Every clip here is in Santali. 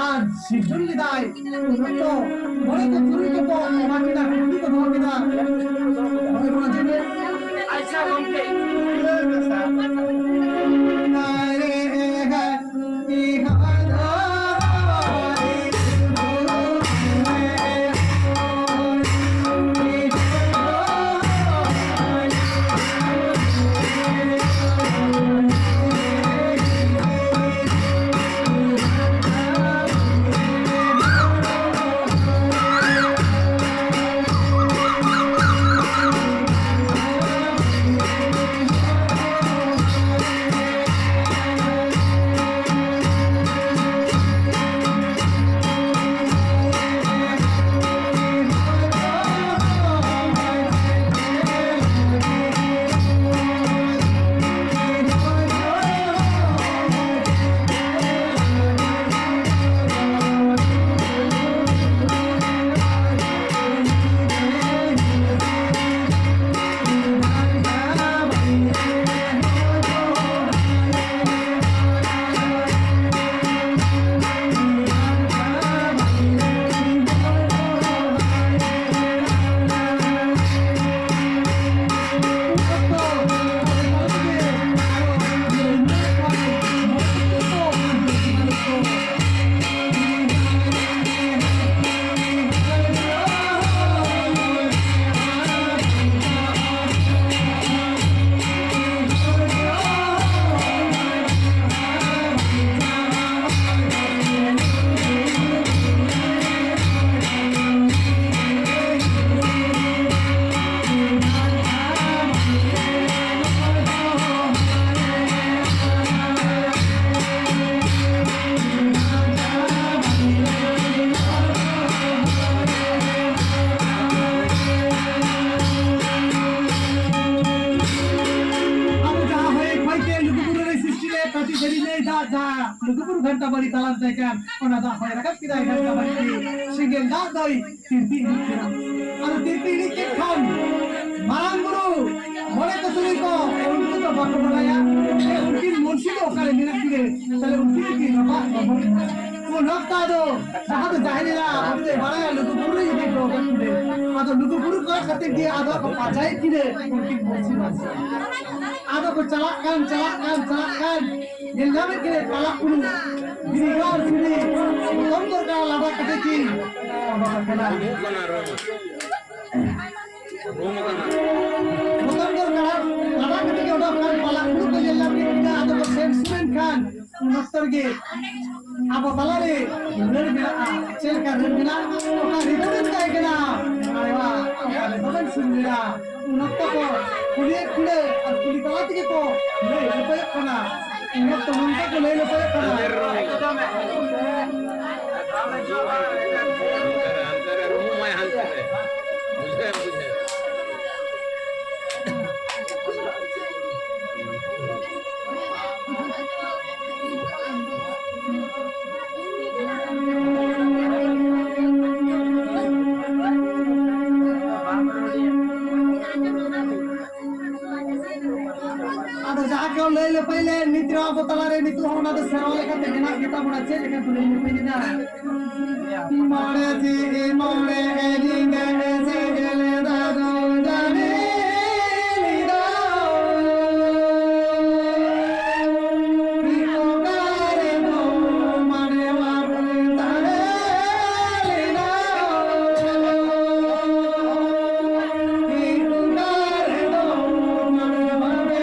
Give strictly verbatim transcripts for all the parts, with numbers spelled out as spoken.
ᱟᱨ ᱥᱤᱨᱡᱚᱱ ᱞᱮᱫᱟᱭ᱾ ᱩᱱ ᱚᱠᱛᱚ ᱢᱚᱬᱮ ᱠᱚ ᱛᱩᱨᱩᱭ ᱠᱚᱠᱚ ᱮᱢᱟ ᱠᱮᱫᱟ, ᱠᱩᱠᱞᱤ ᱠᱚ ᱫᱚᱦᱚ ᱠᱮᱫᱟ᱾ ᱦᱳᱭ, ᱢᱟ ᱟᱸᱡᱚᱢ ᱢᱮ᱾ ᱟᱪᱪᱷᱟ ᱜᱚᱢᱠᱮ᱾ ᱟᱫᱚ ᱡᱟᱦᱟᱸ ᱦᱚᱭ ᱠᱷᱚᱭ ᱛᱮ ᱞᱩᱜᱩᱵᱩᱨᱩ ᱨᱮ ᱥᱨᱤᱥᱴᱤ ᱞᱮᱫ ᱠᱟᱹᱴᱤᱡ ᱫᱟᱨᱮ ᱱᱟᱹᱭ ᱫᱟᱜ, ᱡᱟᱦᱟᱸ ᱞᱩᱜᱩᱵᱩᱨᱩ ᱜᱷᱟᱱᱴᱟ ᱵᱟᱲᱤ ᱛᱟᱞᱟᱨᱮ ᱛᱟᱦᱮᱸ ᱠᱟᱱ, ᱚᱱᱟ ᱫᱟᱜ ᱦᱚᱭ ᱨᱟᱠᱟᱵ ᱠᱮᱫᱟᱭ ᱜᱷᱟᱱᱴᱟ ᱵᱟᱲᱤ ᱛᱮ᱾ ᱥᱮᱸᱜᱮᱞ ᱫᱟᱜ ᱫᱚᱭ ᱛᱤᱨᱯᱤ ᱤᱫᱤᱜ ᱠᱟᱱᱟ᱾ ᱟᱫᱚ ᱛᱤᱨᱯᱤ ᱤᱫᱤ ᱠᱮᱫ ᱠᱷᱟᱱ ᱢᱟᱨᱟᱝ ᱵᱩᱨᱩ ᱢᱚᱬᱮ ᱠᱚ ᱛᱩᱨᱩᱭ ᱠᱚ ᱩᱱᱠᱩ ᱫᱚ ᱵᱟᱠᱚ ᱵᱟᱲᱟᱭᱟ ᱡᱮ ᱩᱱᱠᱤᱱ ᱢᱩᱱ ᱪᱮᱫ ᱚᱠᱟᱨᱮ ᱢᱮᱱᱟᱜ ᱠᱤᱱᱟᱹ? ᱛᱟᱦᱞᱮ ᱩᱱᱠᱤᱱ ᱜᱮᱠᱤᱱ ᱨᱟᱯᱟᱜ ᱵᱟᱵᱚᱱ᱾ ᱩᱱ ᱚᱠᱛᱚ ᱟᱫᱚ ᱡᱟᱦᱟᱸ ᱫᱚ ᱡᱟᱦᱮᱨ ᱮᱨᱟ, ᱟᱵᱚ ᱫᱚᱭ ᱵᱟᱲᱟᱭᱟ ᱞᱩᱜᱩ ᱵᱩᱨᱩ ᱨᱮ ᱤᱫᱤ ᱦᱚᱴᱚ ᱠᱟᱜ ᱠᱤᱱᱟᱹ᱾ ᱟᱫᱚ ᱞᱩᱜᱩ ᱵᱩᱨᱩ ᱠᱚᱭᱚᱜ ᱠᱟᱛᱮ ᱜᱮ ᱟᱫᱚ ᱠᱚ ᱯᱟᱸᱡᱟᱭᱮᱫ ᱠᱤᱱᱟᱹ ᱩᱱᱠᱤᱱ ᱢᱟᱹᱡᱷᱤ ᱢᱟᱹᱡᱷᱤ᱾ ᱟᱫᱚ ᱠᱚ ᱪᱟᱞᱟᱜ ᱠᱟᱱ, ᱪᱟᱞᱟᱜ ᱠᱟᱱ, ᱪᱟᱞᱟᱜ ᱠᱟᱱ, ᱧᱮᱞ ᱧᱟᱢᱮᱫ ᱠᱤᱱᱟᱹ ᱯᱟᱞᱟᱜ ᱠᱩᱲᱤ᱾ ᱜᱤᱨᱤ ᱜᱟᱲ ᱥᱤᱲᱤ, ᱦᱚᱯᱚᱱ ᱫᱚᱨᱠᱟᱨ ᱞᱟᱸᱫᱟ ᱠᱟᱛᱮ ᱠᱤᱱ ᱚᱰᱚᱠ ᱟᱠᱟᱱᱟ᱾ ᱨᱩᱢ ᱟᱠᱟᱱᱟ᱾ ᱨᱩᱢ ᱟᱠᱟᱱᱟ᱾ ᱦᱚᱯᱚᱱ ᱫᱚᱨᱠᱟᱨ ᱞᱟᱸᱫᱟ ᱠᱟᱛᱮ ᱜᱮ ᱚᱰᱚᱠ ᱟᱠᱟᱱ ᱯᱟᱞᱟᱜ ᱠᱩᱲᱤ ᱠᱚ ᱧᱮᱞ ᱧᱟᱢ ᱠᱮᱫ ᱠᱤᱱᱟ᱾ ᱟᱫᱚ ᱠᱚ ᱥᱮᱱ ᱥᱩᱨᱮᱱ ᱠᱷᱟᱱ ᱩᱱ ᱚᱠᱛᱚ ᱨᱮᱜᱮ ᱟᱵᱚ ᱛᱟᱞᱟᱨᱮ ᱨᱟᱹᱲ ᱢᱮᱱᱟᱜᱼᱟ᱾ ᱪᱮᱫ ᱞᱮᱠᱟ ᱨᱟᱹᱲ ᱢᱮᱱᱟᱜᱼᱟ? ᱚᱠᱟ ᱨᱮᱫᱚ ᱵᱮᱱ ᱛᱟᱦᱮᱸ ᱠᱟᱱᱟ? ᱟᱨᱮ ᱵᱟ, ᱚᱠᱟ ᱨᱮᱫᱚ ᱵᱮᱱ ᱥᱩᱨ ᱞᱮᱱᱟ? ᱩᱱ ᱚᱠᱛᱚ ᱠᱚ ᱠᱩᱞᱤᱭᱮᱫ ᱠᱩᱞᱟᱹ ᱟᱨ ᱠᱩᱞᱤ ᱛᱟᱞᱟ ᱛᱮᱜᱮ ᱠᱚ ᱞᱟᱹᱭ ᱞᱟᱹᱯᱟᱹᱭᱚᱜ ᱠᱟᱱᱟ᱾ ᱩᱱ ᱚᱠᱛᱚ ᱱᱚᱝᱠᱟ ᱠᱚ ᱞᱟᱹᱭ ᱞᱟᱹᱯᱟᱹᱭᱚᱜ ᱠᱟᱱᱟ᱾ ᱦᱟᱱᱛᱮ ᱨᱮ ᱨᱚᱲ᱾ ᱦᱟᱱᱛᱮ ᱨᱮ, ᱦᱟᱱᱛᱮ ᱨᱮ, ᱨᱩᱢᱩᱜ ᱢᱟᱭ ᱦᱟᱱᱛᱮ ᱨᱮ᱾ ᱵᱩᱡᱷᱟᱹᱣ, ᱵᱩᱡᱷᱟᱹᱣ᱾ ᱟᱫᱚ ᱡᱟᱦᱟᱸ ᱠᱚ ᱞᱟᱹᱭ ᱞᱟᱹᱯᱟᱹᱭ ᱞᱮᱱ, ᱱᱤᱛ ᱨᱮᱦᱚᱸ ᱟᱵᱚ ᱛᱟᱞᱟᱨᱮ ᱱᱤᱛᱚᱜ ᱦᱚᱸ ᱚᱱᱟ ᱫᱚ ᱥᱮᱨᱣᱟ ᱞᱮᱠᱟᱛᱮ ᱢᱮᱱᱟᱜ ᱜᱮᱛᱟ ᱵᱚᱱᱟ᱾ ᱪᱮᱫ ᱞᱮᱠᱟ ᱠᱚ ᱞᱟᱹᱭ ᱞᱟᱹᱯᱟᱹᱭ ᱞᱮᱱᱟ? ᱢᱚᱬᱮ ᱥᱤᱧ ᱢᱚᱬᱮ ᱧᱤᱫᱟᱹ ᱥᱮᱸᱜᱮᱞ ᱫᱟᱜ ᱡᱟᱹᱲᱤ ᱞᱮᱫᱟ᱾ ᱚᱠᱟ ᱨᱮᱫᱚ ᱢᱟᱱᱮ ᱵᱟᱵᱚᱱ ᱛᱟᱦᱮᱸ ᱞᱮᱱᱟ᱾ ᱚᱠᱟ ᱨᱮᱫᱚ ᱢᱟᱱᱮ ᱵᱟᱵᱮ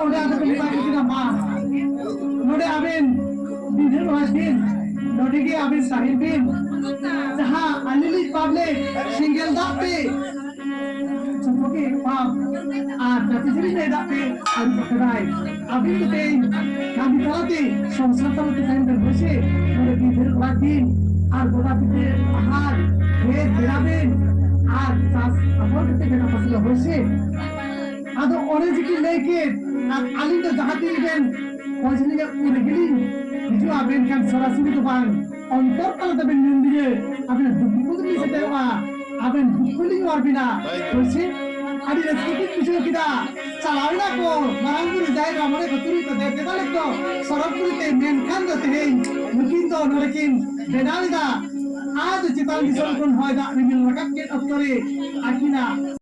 ᱚᱸᱰᱮ ᱟᱫᱚ ᱠᱚ ᱢᱮᱛᱟ ᱠᱚ ᱠᱟᱱᱟ, "ᱢᱟ, ᱱᱚᱰᱮ ᱟᱵᱮᱱ ᱵᱤᱫᱷᱟᱹ ᱱᱚᱣᱟ ᱫᱤᱱ, ᱱᱚᱰᱮ ᱜᱮ ᱟᱵᱮᱱ ᱛᱟᱦᱮᱱ ᱵᱤᱱ᱾ ᱡᱟᱦᱟᱸ ᱟᱹᱞᱤᱧ ᱞᱤᱧ ᱯᱟᱯ ᱞᱮᱫ ᱥᱮᱸᱜᱮᱞ ᱫᱟᱜ ᱛᱮ, ᱡᱚᱛᱚ ᱜᱮ ᱯᱟᱯ ᱟᱨ ᱡᱟᱹᱛᱤ ᱡᱟᱹᱛᱤ ᱨᱮ ᱫᱟᱜ ᱛᱮ ᱟᱹᱨᱩᱵ ᱟᱠᱟᱫᱟᱭ᱾ ᱟᱵᱮᱱ ᱫᱚ ᱛᱮᱦᱮᱧ ᱠᱟᱹᱢᱤ ᱛᱟᱞᱟᱛᱮ, ᱥᱚᱝᱥᱟᱨ ᱛᱟᱞᱟᱛᱮ ᱛᱟᱦᱮᱱ ᱵᱮᱱ ᱦᱳᱭ ᱥᱮ, ᱱᱚᱰᱮ ᱵᱤᱫᱷᱟᱹ ᱱᱚᱣᱟ ᱫᱤᱱ ᱟᱨ ᱜᱚᱰᱟ ᱵᱤᱫᱷᱟᱹ ᱟᱦᱟᱨ ᱠᱷᱮᱛ ᱵᱮᱲᱟ ᱵᱮᱱ ᱟᱨ ᱪᱟᱥ ᱟᱵᱟᱫ ᱠᱟᱛᱮ ᱵᱮᱱᱟ ᱯᱟᱥᱮ ᱦᱳᱭ ᱥᱮ?" ᱟᱫᱚ ᱚᱱᱮ ᱡᱮ ᱠᱤᱱ ᱞᱟᱹᱭ ᱠᱮᱫ, ᱟᱨ ᱟᱹᱞᱤᱧ ᱫᱚ ᱡᱟᱦᱟᱸ ᱛᱤᱱ ᱵᱮᱱ ᱠᱷᱚᱡᱽ ᱞᱤᱧᱟ ᱩᱱ ᱨᱮᱜᱮ ᱞᱤᱧ ᱦᱤᱡᱩᱜᱼᱟ, ᱢᱮᱱᱠᱷᱟᱱ ᱥᱚᱨᱟᱥᱚᱨᱤ ᱫᱚ ᱵᱟᱝ, ᱚᱱᱛᱚᱨ ᱛᱟᱞᱟ ᱛᱮᱵᱮᱱ ᱧᱩᱢ ᱞᱤᱧᱟ, ᱟᱵᱮᱱᱟᱜ ᱫᱩᱠ ᱵᱤᱯᱚᱫ ᱨᱮᱞᱤᱧ ᱥᱮᱴᱮᱨᱚᱜᱼᱟ, ᱟᱵᱮᱱ ᱫᱩᱠ ᱠᱚᱞᱤᱧ ᱚᱣᱟᱨ ᱵᱮᱱᱟ᱾ ᱦᱳᱭ ᱥᱮ? ᱟᱹᱰᱤ ᱨᱟᱹᱥᱠᱟᱹ ᱠᱤᱱ ᱵᱩᱡᱷᱟᱹᱣ ᱠᱮᱫᱟ᱾ ᱪᱟᱞᱟᱣ ᱮᱱᱟ ᱠᱚ ᱢᱟᱨᱟᱝ ᱵᱩᱨᱩ ᱡᱟᱦᱮᱨ ᱮᱨᱟ ᱢᱚᱬᱮ ᱠᱚ ᱛᱩᱨᱩᱭ ᱠᱚ ᱫᱮᱵ ᱫᱮᱵᱟᱞᱚᱠ ᱠᱚ ᱥᱚᱨᱚᱜᱽ ᱯᱩᱨᱤ ᱛᱮ, ᱢᱮᱱᱠᱷᱟᱱ ᱫᱚ ᱛᱮᱦᱮᱧ ᱱᱩᱠᱤᱱ ᱫᱚ ᱱᱚᱰᱮ ᱠᱤᱱ ᱵᱮᱱᱟᱣ ᱮᱫᱟ᱾ ᱟᱫᱚ ᱪᱮᱛᱟᱱ ᱫᱤᱥᱚᱢ ᱠᱷᱚᱱ ᱦᱚᱭ ᱫᱟᱜ ᱨᱤᱢᱤᱞ ᱨᱟᱠᱟᱵ ᱠᱮᱫ ᱚᱠᱛᱚ ᱨᱮ ᱟᱹᱠᱤᱱᱟᱜ